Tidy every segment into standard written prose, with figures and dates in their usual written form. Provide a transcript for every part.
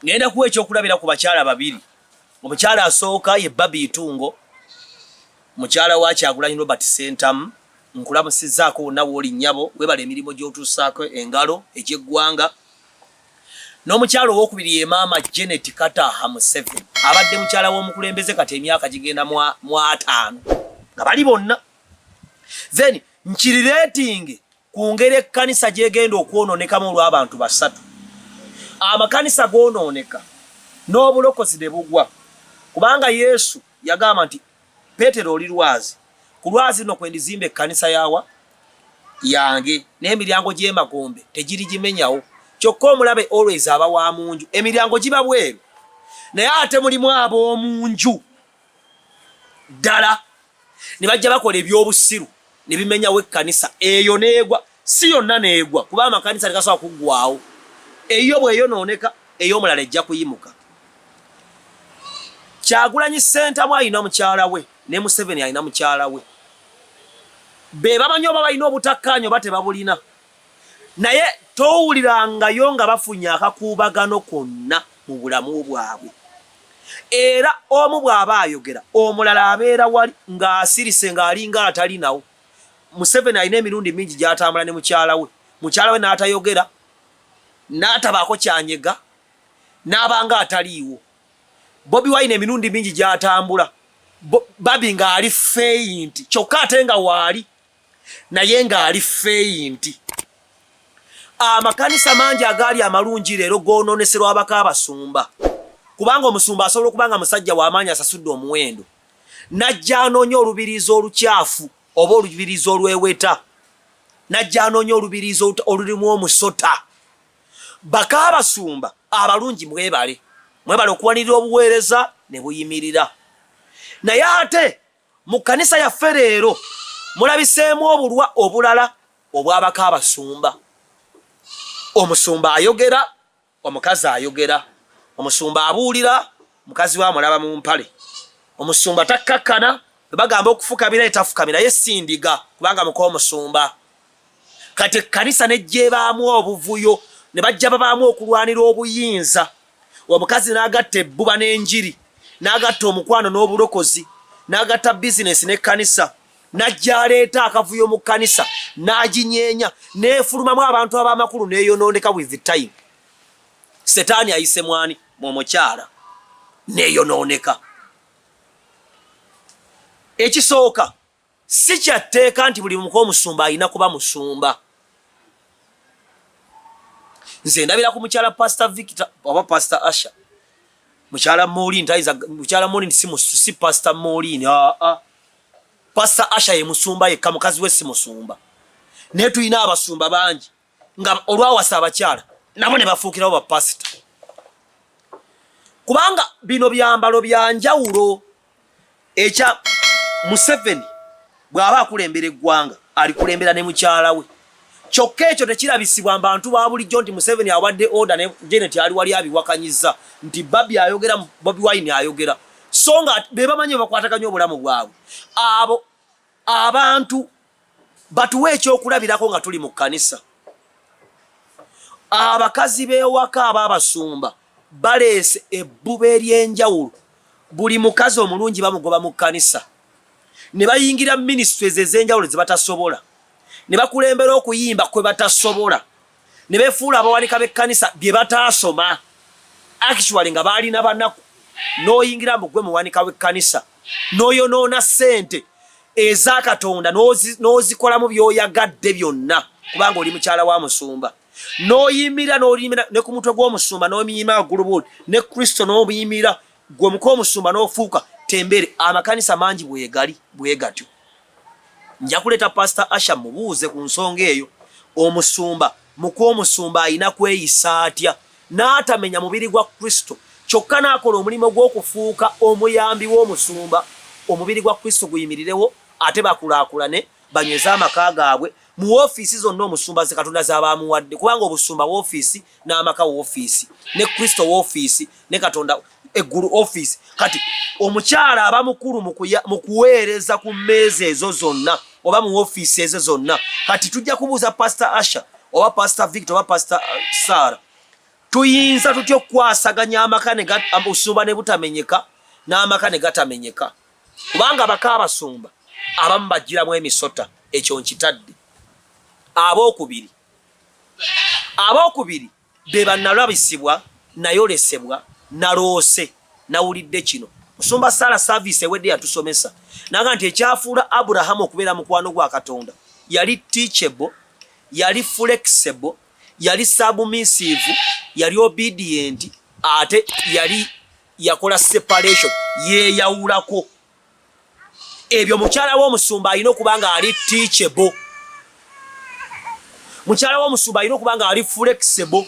Ngenda kuwa ekyokulabira ku bakyala babiri. Omukyala asooka ye Barbie Itungo, mukyala wa Kyagulanyi Robert Ssentamu. Nkulamusizzaako wonna w'oli nnyabo, weebale emirimu gy'otuusaako engalo egy'eggwanga. N'omukyala owokubiri ye maama Janet Kataha Museveni, abadde mukyala w'omukulembeze kati emyaka gigenda mu 50 nga bali bonna. Then nkirireetinge ku ngeri ekkanisa gy'egenda okwonoonekamu olw'abantu basatu. Amakanisa goonooneka n'obulokozi ne bugwa, kubanga Yesu yagamba nti, Peetero oli lwazi, ku lwazi luno kwe ndizimba ekkanisa yawa yange, n'emiryango gy'emagombe tegirigimenyawo. Kyokka omulabe always aba wa mu nju, emiryango giba bweru, naye ate mulimu ab'omu nju ddala ne bajja bakola eby'obusiru ne bimenyawo ekkanisa eyo n'egwa. Si yonna n'egwa, kuba amakanisa tegasobola kuggwaawo. Eyo bw'eyonooneka, ey'omulala ejja kuyimuka. Kyagulanyi Ssentamu alina mukyala we ne Museveni alina mukyala we, be bamanyi oba balina obutakkaanya oba tebabulina, naye towulirangayo nga bafunye akakuubagano konna mu bulamu bwabwe. Era omu bw'aba ayogera omulala abeera wali ng'asirise ng'alinga atali nawo. Museveni alina emirundi mingi gy'atambula ne mukyala we, mukyala we n'atayogera, n'atabaako kyanyega, n'abanga ataliiwo. Bobi Wine emirundi mingi gy'atambula Barbie ng'ali faint, kyokka ate nga waali naye ng'ali faint. Amakanisa mangi agaali amalungi leero goononeserwa abaka abasumba, kubanga omusumba asobola okuba nga musajja w'amaanyi asasudde omuwendo, n'ajja anoonya olubiriizi olukyafu oba olubiriizi olweweta, n'ajja anoonya olubiriizi olulimu omusota. Baka abasumba abalungi mwebale, mwebale okuwanirira obuweereza ne buyimirira. Naye ate mu kkanisa yaffe leero mulabiseemu obulwa obulala obw'abaka abasumba. Omusumba ayogera, omukazi ayogera. Omusumba abuulira, mukazi we amulaba mu mpale. Omusumba takkakkana, bwe bagamba okufukamira ye tafukamira, ye si ndiga kubanga muka omusumba. Kati ekkanisa n'ejja ebaamu obuvuyo, ne bajja babaamu okulwanira obuyinza. Omukazi n'agatta ebbuba n'enjiri, n'agatta omukwano n'obulokozi, n'agatta bizinensi n'ekkanisa, n'ajja aleeta akavuyo mu kkanisa, n'aginyeenya, n'efulumamu abantu ab'amakulu, n'eyonooneka with time. Setaani ayise mwani mu mukyala, n'eyonooneka. Ekisooka, si kya tteeka nti buli muka omusumba alina kuba musumba. Nze ndabira ku mukyala Pastor Victor oba Pastor Asha, mukyala Maureen tayiza, mukyala Maureen si, si Pastor Maureen. Aa, Pastor Asha ye musumba yekka, mukazi we si musumba. Naye tulina abasumba bangi nga olwawasa abakyala nabo ne bafuukirawo bapasita, kubanga bino byambalo bya njawulo. Ekya Museveni bw'aba akulembera eggwanga alikulembera ne mukyala we, kyokka ekyo tekirabisibwa bantu ba bulijjo nti Museveni awadde order ne Janet ali wali abiwakanyiza nti Barbie ayogera, Bobi Wine ayogera, so nga be bamanyi bakwataganya obulamu bwabwe. Abo abantu batuwe ekyokulabirako nga tuli mu kkanisa. Abakazi b'ewaka ab'abasumba baleese ebbuba ery'enjawulo. Buli mukazi omulungi bamugoba mu kkanisa ne bayingira ministries ez'enjawulo ze batasobola, ne bakulembera okuyimba kwe batasobola, ne beefuula abawanika b'ekkanisa bye bataasoma, actually nga baalina banaku. N'oyingira mbu gwe muwanika w'ekkanisa, n'oyonoona ssente eza Katonda, n'ozikolamu by'oyagadde byonna, kubanga oli mukyala wa musumba. N'oyimira, n'oyimira ne ku mutwe gw'omusumba, n'omuyima waggulu bw'oti ne Kristo, n'omuyimira gwe muka omusumba, n'ofuuka tembere. Amakanisa mangi bwegali bwe gatyo. Nja kuleeta Pastor Asha mubuuze ku nsonga eyo. Omusumba, muka omusumba alina kweyisa atya n'atamenya mubiri gwa Kristo, kyokka n'akola omulimu gw'okufuuka omuyambi w'omusumba, omubiri gwa Kristo guyimirirewo, ate bakulaakulane, banyweze amaka gaabwe mu woofiisi zonna omusumba ze Katonda z'aba amuwadde, kubanga obusumba woofiisi n'amaka woofiisi, ne Kristo woofiisi, ne Katonda eggulu ofiisi. Kati omukyala aba mukulu mu kuweereza ku mmeeza ezo zonna oba mu woofiisi ezo zonna. Kati tujja kubuuza Pastor Asha oba Pastor Victor oba Pastor Sarah. Tuyinza tutya okukwasaganya amaka ne obusumba ne butamenyeka n'amaka ne gatamenyeka? Kubanga baka abasumba abamu bajjiramu emisota, ekyo nkitadde. Abookubiri, abookubiri be bannalabisibwa, nayolesebwa, naloose, nawulidde kino. Musumba Sara service ewedde yatusomesa naga nti ekyafuula Aburahamu okubeera mukwano gwa Katonda yali teachable, yali flexible, yali submissive, yali obedient, ate yali yakola separation, yeyawulako. Ebyo mukyala w'omusumba alina okuba nga ali teachable, mukyala w'omusumba alina okuba nga ali flexible,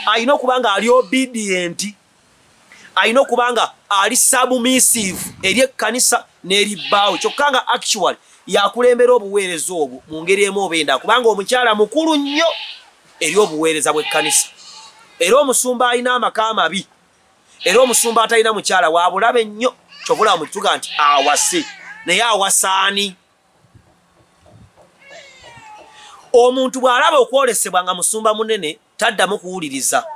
alina okuba nga ali obedient, alina okuba nga ali submissive eri ekkanisa n'eri bbaawe, kyokka nga actually yakulembera obuweereza obwo mu ngeri emu oba endala, kubanga omukyala mukulu nnyo eri obuweereza bw'ekkanisa. Era omusumba alina amaka amabi, era omusumba atalina mukyala wa bulabe nnyo. Kyova olaba mutuga nti awase, naye awasaani? Omuntu bw'alaba okwolesebwa nga musumba munene, taddamu kuwuliriza,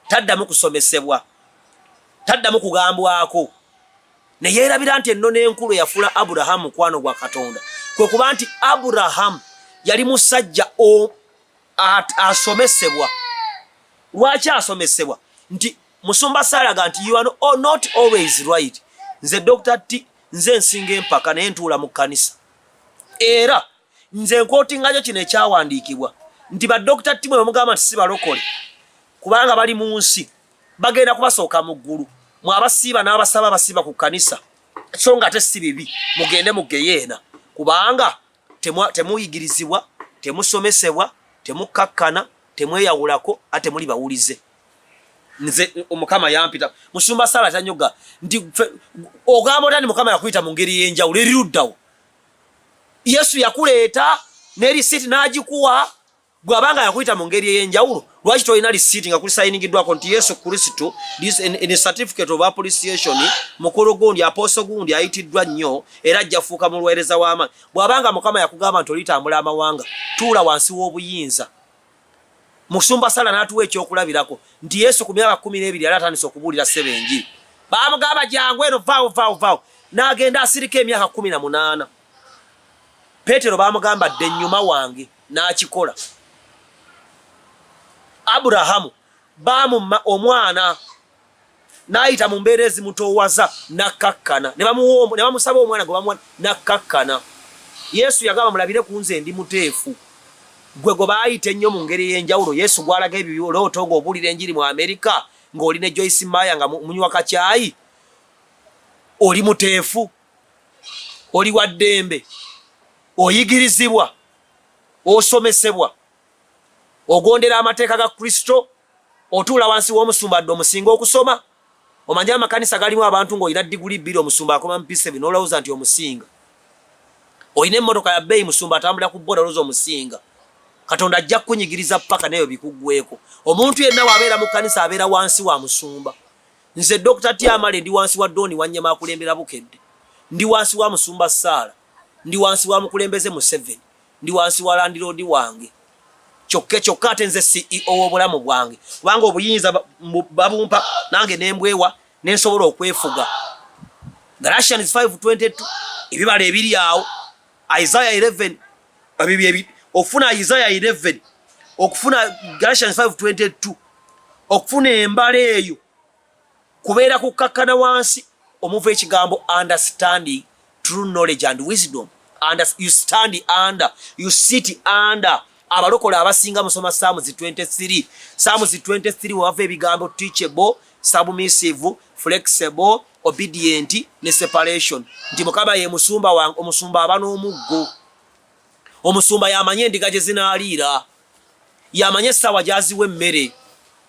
taddamu kusomesebwa, taddamu kugambwako, ne yeerabira nti ennono enkulu eyafuula Aburahamu mukwano gwa Katonda kwe kuba nti Aburahamu yali musajja asomesebwa. Lwaki asomesebwa? Nti musumba Saalaga nti you are not always right. Nze Dr. T, nze nsinga empaka, naye ntuula mu kkanisa. Era nze nkootingayo kino ekyawandiikibwa nti ba Dr. T mwe bamugamba nti si balokole kubanga bali mu nsi, bagenda kubasooka mu ggulu. Mwe abasiiba n'abasaba abasiiba ku kkanisa, so nga ate si bibi, mugende mu geyeena, kubanga temuyigirizibwa, temusomesebwa, temukkakkana, temweyawulako, ate temuli bawulize. Nze Omukama yampita musumba Sara tanyoga nti ogamba otani Mukama yakuyita mu ngeri ey'enjawulo eriruddawo. Yesu yakuleeta ne risiiti n'agikuwa. Bw'aba nga yakuyita mu ngeri ey'enjawulo, lwaki tolina risiiti nga kusayiningiddwako nti Yesu Kristo, this in a certificate of appreciation, mukulu gundi, apostle gundi ayitiddwa nnyo era ajja kufuuka mulweereza w'amaanyi. Bw'aba nga Mukama yakugamba nti olitambula amawanga, tuula wansi w'obuyinza. Musumba Sara n'atuwa ekyokulabirako nti Yesu ku myaka 12 yali atandise okubuulira ssebo enjiri. Baamugamba jangu eno, vaawo, vaawo, vaawo, n'agenda asirika emyaka 18. Peetero baamugamba dda ennyuma wange, n'akikola. Aburahamu baamumma omwana n'ayita mu mbeera ezimutoowaza n'akkakkana, ne bamusaba omwana gwe bamuwa n'akkakkana. Yesu yagamba mulabire ku nze ndi muteefu. Gwe gwe baayita ennyo mu ngeri ey'enjawulo, Yesu gw'alaga ebirooto ng'obuulira enjiri mu Amerika, ng'oli ne Joyce Meyer nga munywa kacaayi, oli muteefu, oli wa ddembe, oyigirizibwa, osomesebwa, ogondera amateeka ga Kristo, otuula wansi w'omusumba dde omusinga okusoma. Omanye amakanisa galimu abantu ng'olina diguli 2, omusumba akoma mu P7 n'olowooza nti omusinga. Olina emmotoka ya bbeeyi, musumba atambulira ku boda, olowooza omusinga. Katonda ajja kukunyigiriza paka naye bikuggweeko. Omuntu yenna w'abeera mu kkanisa abeera wansi wa musumba. Nze Dr. T Amale ndi wansi wa Don Wanyama akulembera Bukedde. Ndi wansi wa musumba Saala. Ndi wansi wa mukulembeze Museveni. Ndi wansi wa landiroodi wange. Kyokka kyokka ate nze CEO w'obulamu bwange, kubanga obuyinza babumpa nange ne mbwewa ne nsobola okwefuga. Galatians 5:22, ebibala ebiri awo, Isaiah 11, ebyo okufuna Isaiah 11, okufuna Galatians 5:22, okufuna embala eyo kubeera kukkakkana wansi omuva ekigambo understanding, true knowledge and wisdom. And you stand under, you sit under. Abalokole abasinga musoma Psalms 23. Psalms 23 wava ebigambo teachable, submissive, flexible, obedient ne separation. Nti Mukama ye musumba wange, omusumba aba n'omuggo. Omusumba y'amanya endiga gye zinaaliira, y'amanya essaawa gy'aziwa emmere.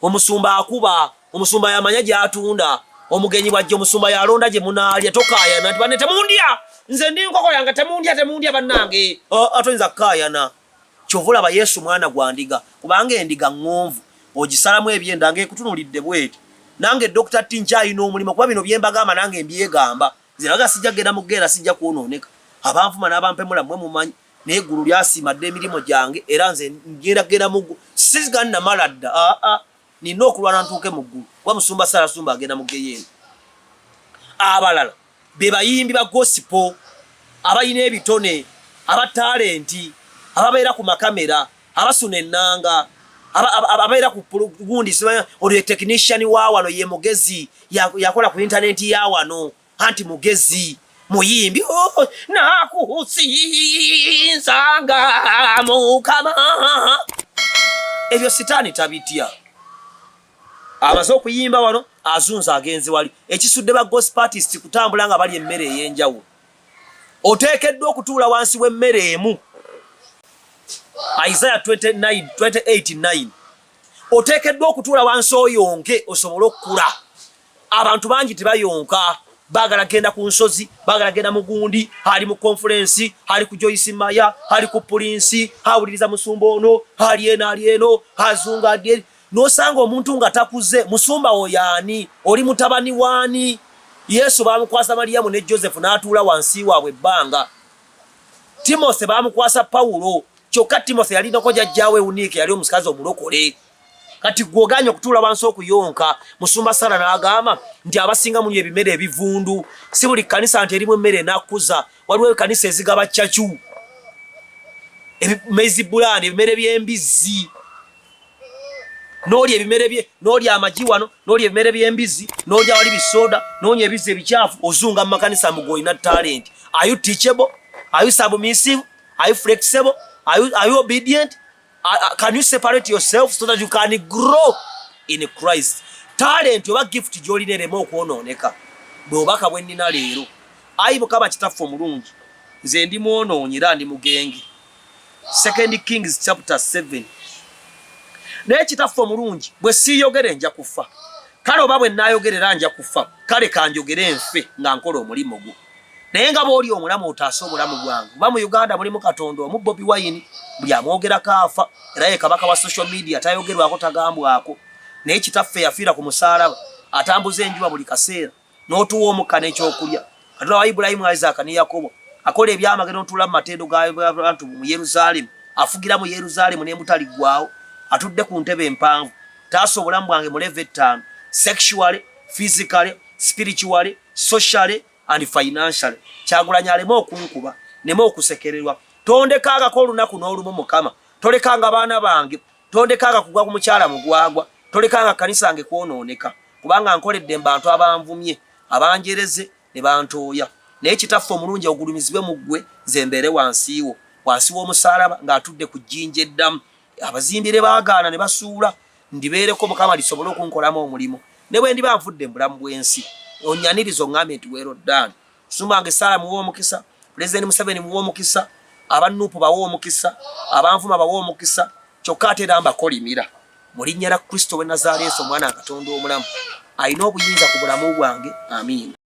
Omusumba akuba, omusumba y'amanya gy'atunda. Omugenyi bw'ajja omusumba y'alonda gye munaalya. Tokaayana nti banne temundya, nze ndi nkoko yange, temundya, temundya bannange. Toyinza kukaayana. Kyova olaba Yesu mwana gwa ndiga, kubanga endiga ŋŋonvu, ogisalamu ebyenda ng'ekutunuulidde bw'eti. Nange Dokita T nkyalina omulimu, kuba bino bye mbagamba nange mbyegamba. Nze naga sijja kugenda mu ggeera, sijja kwonooneka. Abanvuma n'abampemula mmwe mumanyi, naye eggulu lyasiima dda emirimu gyange, era nze ngenda kugenda mu ggulu. Siga namala dda. Aa. Nina okulwana ntuuke mu ggulu, kuba musumba Sara Sumba agenda mu geyeena. Abalala be bayimbi ba gospel abalina ebitone, aba talenti, ababeera ku makamera, abasuna ennanga, ababeera ku gundi, oyo technician wa wano ye mugezi, yakola ku intaneti ya wano, anti mugezi muyimbi. Oh, nakusinzanga Mukama. Ebyo sitaani tabitya. Amaze okuyimba wano, azunza agenze wali. Ekisudde ba gospel artist kutambula nga bali emmere ey'enjawulo. Oteekeddwa okutuula wansi w'emmere emu. Isaiah 29, 28, 9. Oteekeddwa okutuula wansi oyonke osobole okukula. Abantu bangi tebayonka, baagala genda ku nsozi, baagala genda mu gundi, ali mu conference, ali ku Joyce Maya, ali ku Prince, awuliriza musumba ono, ali eno, ali eno, azunga ali. N'osanga omuntu nga takuze. Musumba wo yaani? Oli mutabani waani? Yesu bamukwasa Mariyamu ne Joseph n'atuula wansi waabwe ebbanga. Timothy bamukwasa Pawulo, kyokka Timothy yalinako jjajjaawe Ewuniike, yali omusikazi omulokole. Kati gwe oganye okutuula wansi okuyonka. Musumba Sara n'agamba nti abasinga munywa ebimere ebivundu. Si buli kkanisa nti erimu emmere enakkuza. Waliwo ekkanisa ezigaba cacu, maize bran, ebimere by'embizzi. N'olya ebimere bye, n'olya amagi wano, n'olya ebimere by'embizzi, n'olya wali bisoda, n'onywa ebizzi ebikyafu, ozunga mu makanisa mbu gw'olina talent. Are you teachable? Are you submissive? Are you flexible? Are you obedient? Can you separate yourself so that you can grow in Christ? Talent oba gift gy'olina ereme okwonooneka. Bwe bubaka bwe nnina leero. Ayi Mukama Kitaffe omulungi, nze ndi mwonoonyi era ndi mugenge. 2 Kings chapter 7. Naye Kitaffe omulungi, bwe siiyogere nja kufa. Kale oba bwe nnaayogera era nja kufa. Kale kanjogere nfe nga nkola omulimu gwo. Naye nga bw'oli omulamu, otaase obulamu bwange. Kuba mu Uganda mulimu Katonda omu, Bobi Wine, buli amwogerako afa, era ye kabaka wa social media, tayogerwako, tagambwako. Naye Kitaffe yafiira ku musaalaba, atambuza enjuba buli kaseera, n'otuwa omukka n'ekyokulya. Katonda wa Ibulayimu, Isaaka ne Yakobo, akola ebyamagero n'otuula mu matendo g'abantu mu Yerusaalemu, afugira mu Yerusaalemu n'embutaliggwaawo, atudde ku ntebe empanvu. Taasa obulamu bwange mu level 5: sexually, physically, spiritually, socially and financially. Kyagulanyi aleme okunkuba, neme okusekererwa. Tondekangako olunaku n'olumu, Mukama. Tolekanga baana bange, tondekanga kugwa ku mukyala mugwagwa, tolekanga kanisa yange kwonooneka, kubanga nkoledde mu bantu abanvumye, abanjereze ne bantooya. Naye Kitaffe omulungi, ogulumizibwe mu ggwe, nze mbeere wansi wo, wansi w'omusaalaba ng'atudde ku jjinja eddamu abazimbire baagaana ne basuula. Ndibeereko, Mukama, lisobole okunkolamu omulimu. Ne bwe ndiba nfudde mu bulamu bw'ensi, onyaniriza, oŋŋambye nti well done. Sumbange Saala muwe omukisa, Pulezidenti Museveni muwe omukisa, aba NUP bawe omukisa, abanvuma bawe omukisa, kyokka ate era mbakolimira mu linnya lya Kristo w'e Nazaaleesi, omwana wa Katonda omulamu alina obuyinza ku bulamu bwange. Amiina.